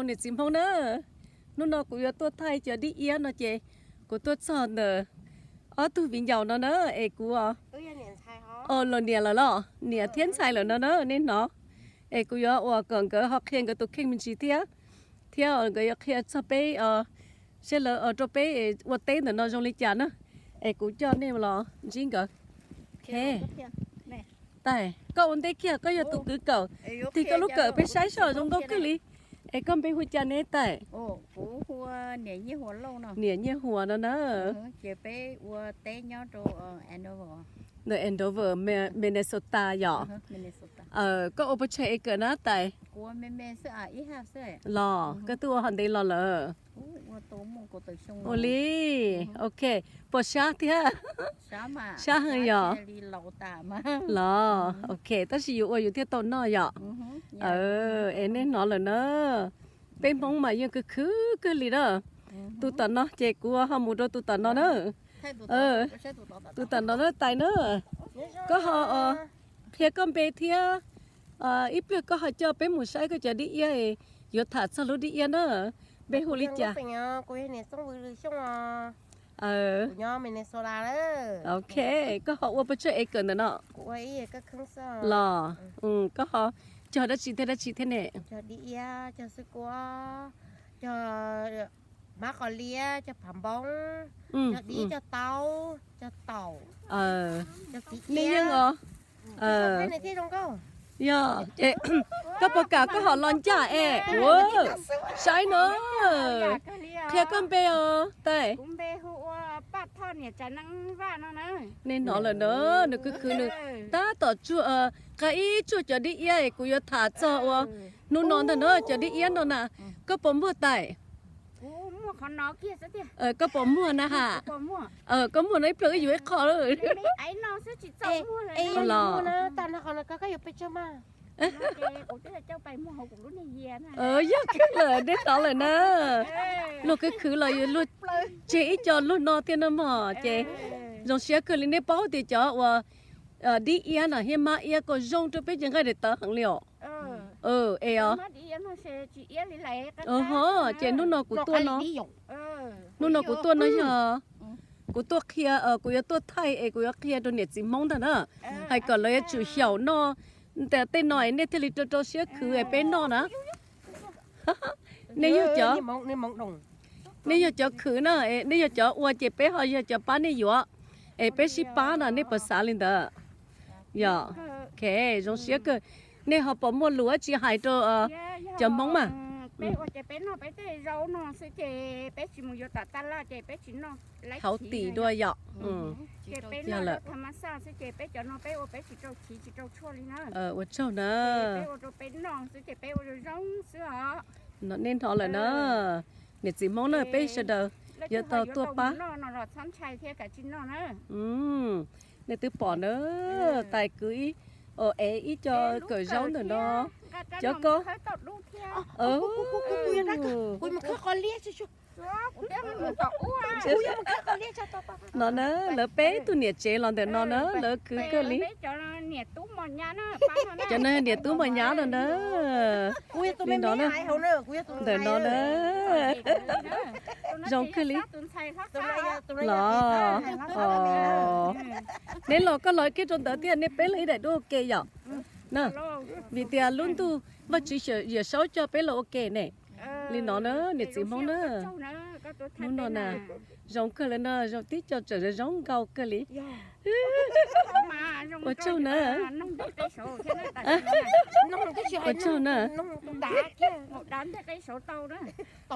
Niam txiv Hmoob na, hnub no kuv yuav tuaj thaij cov dib iab no ces kuv tuaj txog ntawm ob tug viv ncaus no na, es kuv, o, los niam lawm los, niam thiab ntxhais lawm no na, nej hnov. Es kuv yuav ua kom nkawd ho qhia nkawd tus kheej me ntsis thiab, thiab nkawd yuav qhia txog peb, seb lawv rau peb ua teb ntawm no zoo li cas na. Es kuv coj nej los ntsib nkawd. Tais, koj ua ntej kiag, koj yog tus kwv kawm, tig koj lub kawm peb saib seb zoo nkauj kawg li. Es koj npe hu cas ne tais? Niam Nyiaj Huas no na. Ntawm Andover, Minnesota yom. Koj ua pes tsawg acre na tais? Los koj twb ua ho ntev los lawm? Ua li, ok, puas sab thiab? Sab heev yom. Los ok, tab sis yus ua yus thiaj tau noj yom. Es nej hnov lawm na, peb Hmoob mas yeej khwv khwv kawg li na. Tus tom no ces kuv ho mus rau tus tom no na. Tus tom no na tais na. Koj ho qhia koj npe thiab, ib pliag koj ho coj peb mus saib koj cov dib iab, yuav tham txog lub dib iab na. Npe hu li cas? Ok, koj ho ua pes tsawg acre ntawm no? Los koj ho cog dab tsi thiab dab tsi thiab ne? Hmab qos liab, cog phav npoob, cog dib, cog taub, cog taum. Nej yeej os. Yog, koj puas kam koj ho los ncaj es? Saib no, qhia koj npe os tais. Nej hnov lawm na, nws khwv khwv nws tab tom tsuag, nqa ib tsuag cov dib iab es kuv yuav tham txog ua hnub no ntag na, cov dib iab no na. Koj puas muag tais? Koj puas muag na ha? Koj muag no ib pliag wb yuav ib qho lawm. Los yog kawg lawm, nej hnov lawm na. Luag khwv khwv los yus luag tseg ib co luag no thiab no mog ces zoo siab kawg li. Nej paub tias cov uas dib iab no thiab hmab iab kom zoo rau peb cev nqaij daim tawv heev li os. Es os, ho ces hnub no kuv tuaj no, hnub no kuv tuaj no yog kuv tuaj qhia, kuv yuav tuaj thaij es kuv yuav qhia rau niam txiv Hmoob ntag na, hais kom lawv yuav tsum xyaum noj. Tej no es nej thiaj li rau rau siab khwv es peb noj na. Nej yog cov, nej yog cov khwv na, nej yog cov ua ces peb ho yog cov pab nej yuav, es peb sib pab no, nej puas xav li ntawd? Yog, ok, zoo siab kawg. Nej ho puas muaj lus dab tsi hais rau cov Hmoob mas? Hauv tim dua yom. Yog lawm. Ua tsaug na. Nej hnov lawm na, niam txiv Hmoob na, peb sawv daws yuav tau tuaj pab. Nej twb pom na, tais kwv ib, ev ib co kawm zaub ntawm no. Cov ko, no na, lawv peb tug niam tsev los ntawm no na, lawv khwv kawg li. Cov no niam tub mos nyab no na. Li no na, ntawm no na, zoo kawg li. Los, neb los koj los kiag rau ntawd thiab, nej peb los ib daim duab ua ke yom. Vim tias lub ntuj Vajtswv Yawm Saub coj peb los ua ke ne. Li no na, niam txiv Hmoob na. Hnub no na, zoo kawg li no, zoo tib co tseem zoo zoo nkauj kawg li. Ua tsaug na. Ua tsaug na.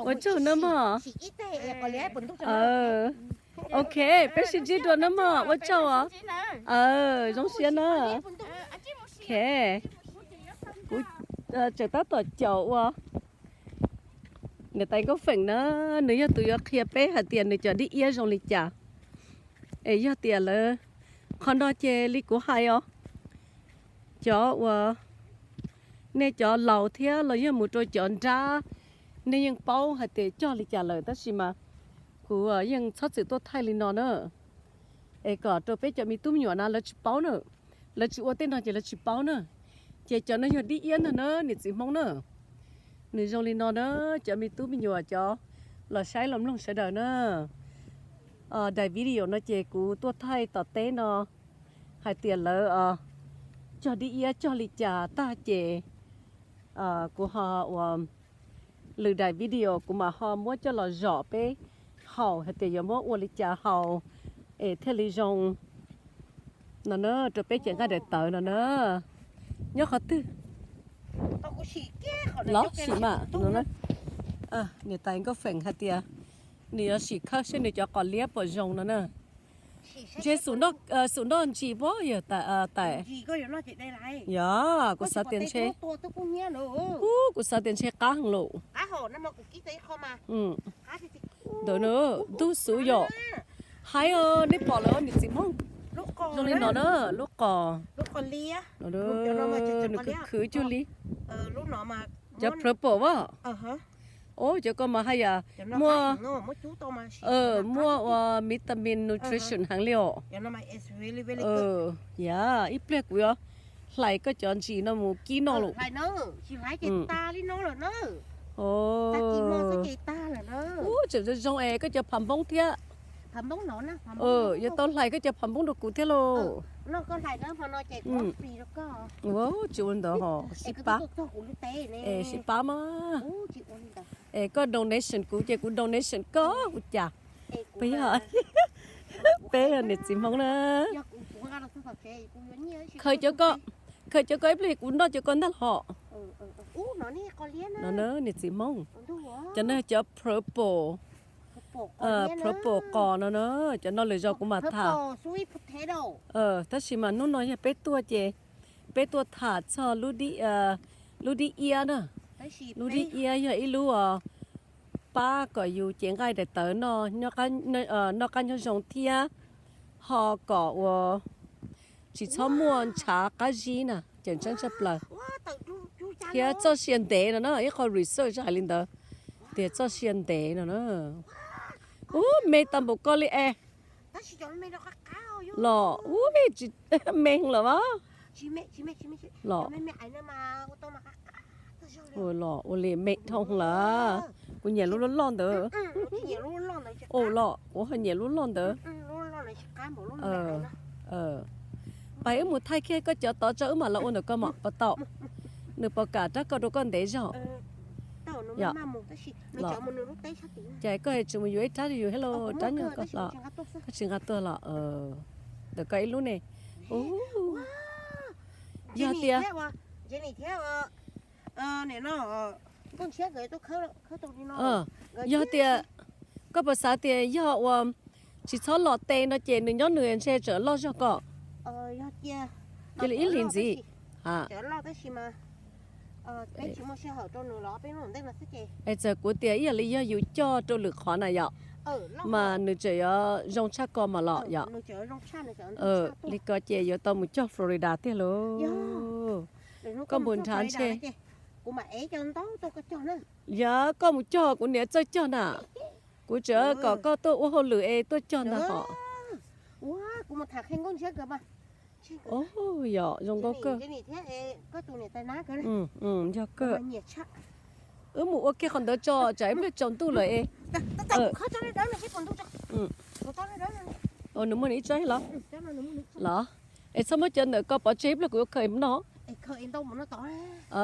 Ua tsaug na mog. Ok, peb sib ntsib dua na mog, ua tsaug os. Zoo siab na. Ok, kuv tseem tab tom caum ua niam tais Nkauj Feem na, nws yog tus yuav qhia peb hais tias nws cov dib iab zoo li cas. Es yog tias lawv, qhov no ces li kuv hais os, cov uas nej cov laus thiab los yog mus rau cov nrab, nej yeej paub hais tias cog li cas lawm, tab sis mas kuv yeej txhob txwm tuaj thaij li no na. Es kom rau peb cov me tub me nyuam na lawv tsis paub na, lawv tsis ua tej no ces lawv tsis paub na. Ces cov no yog dib iab ntag na niam txiv Hmoob na. Nws zoo li no na, cov me tub me nyuam cov los saib los mloog sawv daws na. Daim video no ces kuv tuaj thaij tom teb no hais tias lawv cog dib iab cog li cas tag ces kuv ho ua lwm daim video kuv mam ho muab coj los zom peb haus hais tias yuav muab ua li cas haus es thiaj li zoo no na, rau peb cev nqaij daim tawv no na. Nyob qhov twg? Los sim mam no. Niam tais Nkauj Feem hais tias nws yuav sim khawb seb nws cov qos liab puas zoo no na. Ntshe xum noj ntsis pob yog tais. Yog, kuv xav tias ntshe, kuv xav tias ntshe qab heev lawm. Ntawm no ntug xwb yom. Haib, nej pom lawm niam txiv Hmoob. Zoo li no na, lub qos. Nws khwv khwv cuag li cov purple as. Os, cov ko mas haj yam muaj, muaj ua vitamin nutrition heev li os. Yam, ib pliag kuv yuav hlais koj cov ntsis no mus kib noj lawm. Ub, tseem zoo zoo es koj cov pham npoob thiab. Yuav tau hlais koj cov pham npoob rau kuv thiab lauj. Ua tsis ua ntawd ho sib pab. Es sib pab mas. Es koj donation kuv ces kuv donation koj ua cas. Peb yog, peb yog niam txiv Hmoob na. Khaws cov ko, khaws cov ko ib pliag kuv noj cov ko ntag los. No na niam txiv Hmoob. Cov no cov purple, purple qos no na. Cov no lwm zaus kuv mam tham. Tab sis mas hnub no yog peb tuaj ces peb tuaj tham txog lub dib iab na. Lub dib iab yog ib lub pab kom yus cev nqaij daim tawv noj, noj qab nyob zoo thiab ho kom ua tsis txhob muaj ntshav qab zib na, ces ntseeb tshaj plaws. Thiab txoj sia ntev no na, ib qho research hais li ntawd tias txoj sia ntev no na. Ub, me tau npaum ko li es. Los ub, tsis me lawm as. Los, los ua li me dhau lawm. Kuv nyiam lub loj loj ntawd. Los kuv ho nyiam lub loj ntawd. Pais wb mus thaij kiag koj cov tod tso wb mam los ua ntawm ko mas puas tau? Nws puas kam rab ko rau koj ntev zog? Los, ces koj tsis mus yuav ib rab rau yus thiab los rab nyuag ko los? Koj tsis nqa tuaj los? Ntawm ko ib lub ne. Yog tias, yog tias koj puas xav tias yog ua tsis txhob los tes no ces nws nyob nws ntshe tseem loj zog ko. Cia li ib hlis ntxiv. Es txawm kuv tias ib yam li yog yus cog rau lwm qhov na yom, mas nws tseem yuav zoo tshaj ko mas los yom. Li ko ces yuav tau mus cog Florida tiag lauj. Koj mus nrhav ntshe, yog koj mus cog kuv niam txawj cog na. Kuv tseem kom koj tuaj ua hauj lwm es tuaj cog ntag hos. Yog zoo nkauj kawg. Yog kawg. Wb mus ua kiag qhov ntawd tso, tsam ib pliag tsaus ntuj lawm es. Nws muaj nws ib tsob los? Los, es txhob muab cov ntawm ko pov tseg, ib pliag kuv yuav khaws noj.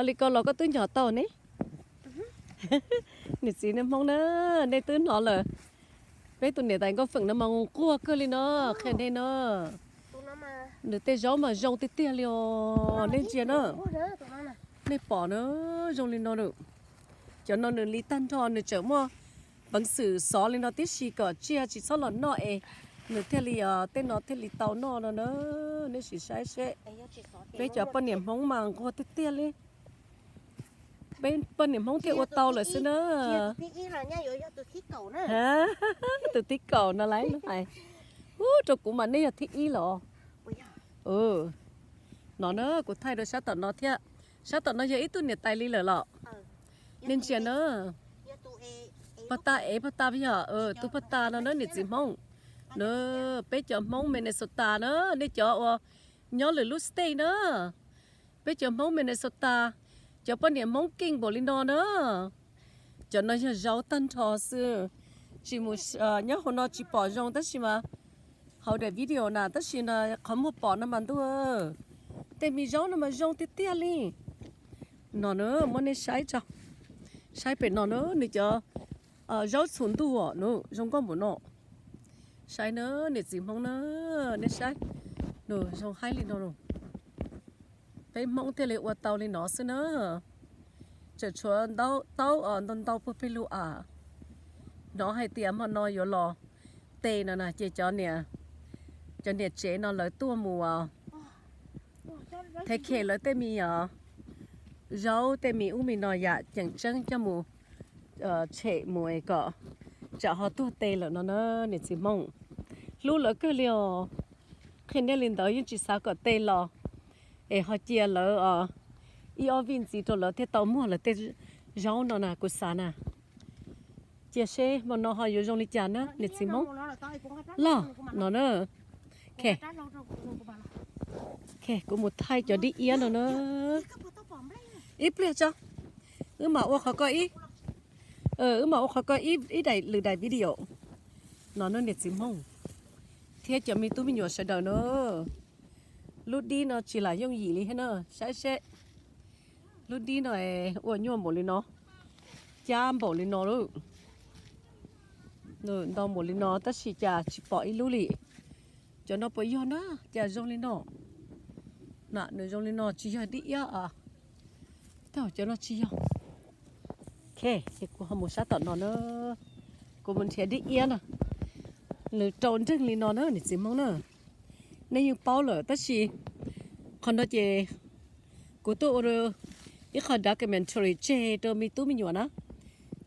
Li ko los koj twb nco tau ne. Niam txiv nej Hmoob na, nej twb hnov lawm. Peb tus niam tais Nkauj Feem no mas nquag kawg li no, qhia nej no. Nws tej zaub mas zoo tiag tiag li os, nej ntsia na. Nej pom na, zoo li no lawm. Cov no nws li tag nrho nws tseem muaj peev xwm xov li no tib si kom tsiaj tsis txhob los noj es nws thiaj li, tej no thiaj li tau noj no na. Nej sim saib seb, peb cov poj niam Hmoob mas nquag tiag tiag li. Peb poj niam Hmoob thiaj ua tau lawm xwb na. Tus thib kaum no lawm hais. Ub, rau kuv mas nej yog thib ib los. No na, kuv thaij rau sab tom no thiab. Sab tom no yog ib tug niam tais li lawm los. Nej ntsia na. Pog tas ev pog tas yog, tus pog tas no na niam txiv Hmoob. Na, peb cov Hmoob Minnesota na, nej cov uas nyob lwm lub state na. Peb cov Hmoob Minnesota, Cov poj niam Hmoob keej npaum li no na. Cov no yog zaub tag nrho xwb. Tsis mus nyob hauv no tsis pom zoo tab sis mas hauv daim video na tab sis no qhov muag pom no mas ntuj, tej me zaub no mas zoo tiag tiag li. No na muab nej saib tso, saib pem no na nws cov zaub txhuv ntuj os, zoo nkauj npaum no. Saib na niam txiv Hmoob na, nej saib, zoo haib li no. Peb Hmoob thiaj li ua tau li no xwb na. Tseem tshuav taub ntau ntau puag pem lug as. Hnov hais tias hmo no yuav los te no na ces cov niam tsev no lawv tuaj mus take care lawv tej me zaub tej me ub me no yam ceem tseeb coj mus tshem mus kom tsam ho tuag te lawm no na niam txiv Hmoob. Hlub lawv kawg li os. Qhia nej li ntawd yeej tsis xav kom te los es ho cia lawv ib ob vij ntxiv rau lawv thiaj tau muag lawv tej zaub no na kuv xav na. Cia seb hmo no ho yuav zoo li cas na niam txiv Hmoob. Los no na. Kuv mus thaij cov dib iab no na. Ib pliag tso, wb mam ua qhov ko ib, wb mam ua qhov ko ib daim lwm daim video no na niam txiv Hmoob thiab cov me tub me nyuam sawv daws na. Lub dib no tsis lam yooj yim li thiab na, saib seb. Lub dib no ua nyuaj npaum li no, cab npaum li no lawm. Ntau npaum li no tab sis cas tsis pom ib lub li. Cov no puas yog na, cas zoo li no? Na nws zoo li no tsis yog dib iab a. Tau cov no tsis yog. Ok, ces kuv ho mus sab tom no na. Kuv mus nrhiav dib iab na. Nws rau nreeg li no na niam txiv Hmoob na. Nej yeej paub lawm tab sis qhov no ces kuv tuaj ua ib qho documentary tseg rau me tub me nyuam na.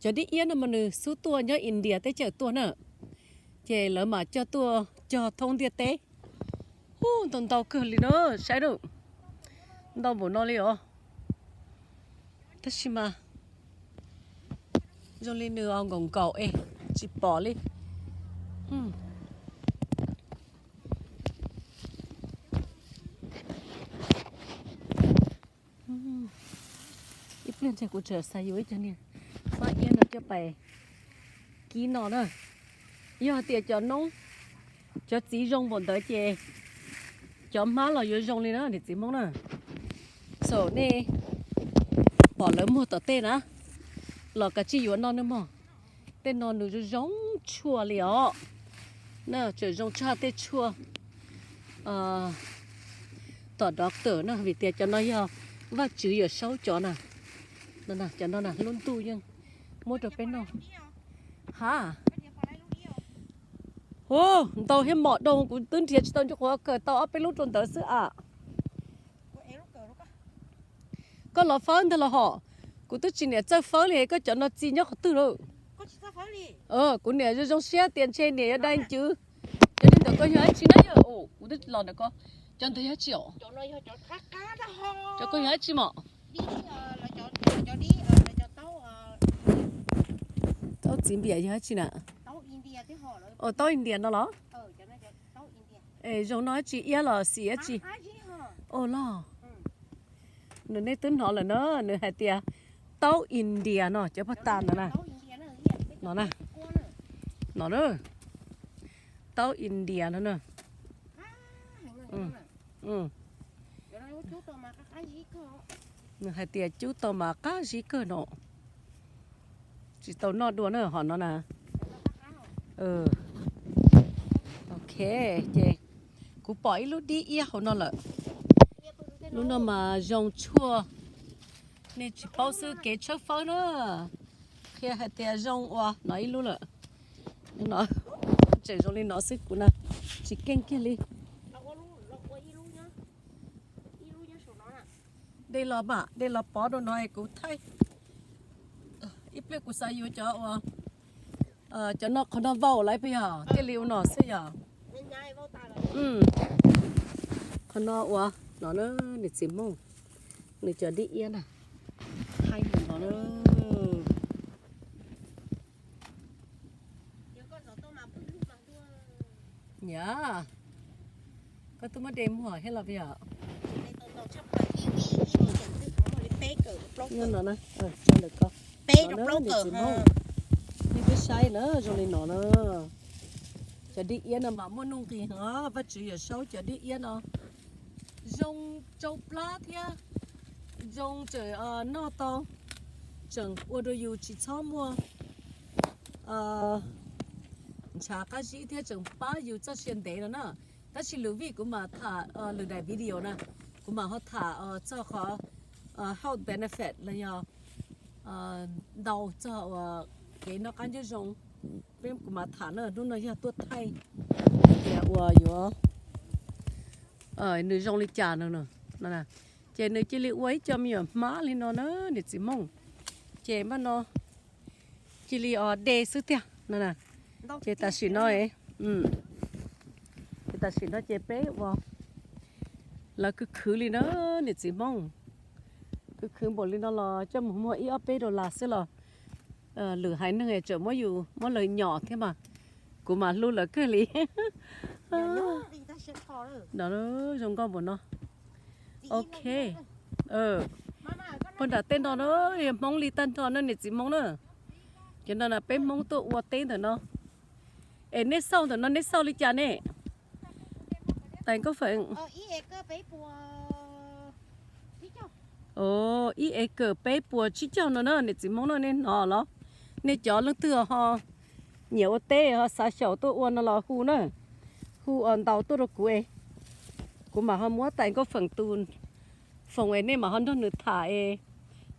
Cov dib iab no mas nws xub tuaj nyob India teb chaws tuaj na, ces lawv mam coj tuaj cog thoob ntiaj teb. Hu, ntau ntau kawg li na, saib na, ntau npaum no li os. Tab sis mas zoo li nws nkaum nkaum es tsis pom li. Ib pliag ntshai kuv tseem xav yuav ib cov niag fab iab no coj pais kib no na. Yog hais tias cov noob, cov txiv zoo npaum ntawd ces cov hmab los yuav zoo li na niam txiv Hmoob na. Xaum nej pom lawv muag tom tej na, los kav tsij yuav noj nawb mog. Tej no nws zoo zoo tshuaj li os. Na tseem zoo tshaj tej tshuaj tom doctor na, vim tias cov no yog Vajtswv Yawm Saub cov na. Cov no na lub ntuj yeej muab rau peb noj. Ha, hu, ntau thiab mom doo, kuv twb nrhiav tsis tau ncuj qhuav kawm tau ob peb lub rau ntawd xwb a. Koj los fawb ntag los hom, kuv twb tsis niam txawj fawb li, koj cov no txi nyob qhov twg lawm? Kuv niam zoo zoo siab tias ntshe niam yuav dai ncwv. Cov li ntawm koj yog dab tsi na yog? Kuv twb los ntawm koj, cov ntawd yog dab tsi os? Cov koj yog dab tsi mom? Taub txiv npiam yog dab tsi na? Taub India no los? Es zoo no dab tsi, iab los xim dab tsi? Os los, nws nej twb hnov lawm na, nws hais tias taub India no cov paj tas ntawd na. No na, no na, taub India no na. Nws hais tias cub tau mas qab zib kawg no. Tsis tau noj dua na hom no na. Ok, ces kuv pom ib lub dib iab hauv no lawm. Lub no mas zoo tshuaj. Nej tsis paub xwb kev tshawb fawb na. Qhia hais tias zoo ua no ib lub lawm. No tseem zoo li no xwb kuv na, tsis keej kiag li. Dej los mam, dej los pov rau no kuv thaij. Ib pliag kuv xav yuav cov ua, cov no qhov no vau lawm puas yog? Thiaj li ua no xwb yog. Qhov no ua no na, niam txiv Hmoob, nws cov dib iab na, thaij no na. Yog, koj twb muab de muag thiab los puas yog? Nyob no na, tso lawm ko. Peb rau plaub kawm. Nej twb saib na, zoo li no na. Cov dib iab no mas muaj nuj nqis heev, Vajtswv Yawmsaub cov dib iab no zoo tsau plab thiab zoo tseem noj tau, tseem ua rau yus tsis txhob muaj ntshav qab zib thiab tseem pab yus txoj sia ntev no na. Tab sis lwm vij kuv mam tham lwm daim video na, kuv mam ho tham txog qhov health benefit los yog ntau txog uas kev noj qab nyob zoo. Peb kuv mam tham na, hnub no yog tuaj thaij tias uas yuav nws zoo li cas no. Ces nws cia li ua ib co me nyuam hmab li no na niam txiv Hmoob. Ces npaj no cia li o de xwb tiag no. Ces tam sim no, ces tam sim no ces peb ua lawv khwv khwv li na niam txiv Hmoob. Khwv khwv npaum li no los coj mus muag ib ob peb dollar xwb los lwm haiv neeg tseem muab yus muab lawv nyom thiab mas kuv mas hlub lawv kawg li. No zoo nkauj npaum no. Ok. Puag nram tej no na, Hmoob li tag nrho na niam txiv Hmoob na. Cov no na peb Hmoob tuaj ua teb ntawm no. Es nej xauj ntawm no nej xauj li cas ne? Tais Nkauj Feem. Ib acre peb puas tsib caug no na niam txiv Hmoob no nej hnov los? Nej cov leej twg ho nyiam ua teb ho xav xyaum tuaj ua no los hu na, hu ntaus tuaj rau kuv es kuv mam ho muab Tais Nkauj Feem tus foos es nej mam ho nrog nws tham es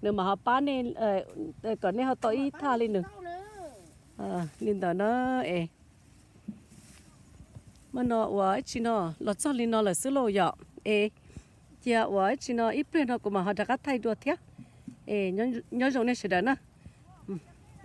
nws mam ho pab nej kom nej ho tau ib thaj li nws. Li ntawd na es. Mas no ua ib tsi no los txog li no lawm xwb lauj yom. Es cia ua ib tsi no ib pliag no kuv mam ho rov qab thaij dua thiab. Es nyob zoo nej sawv daws na.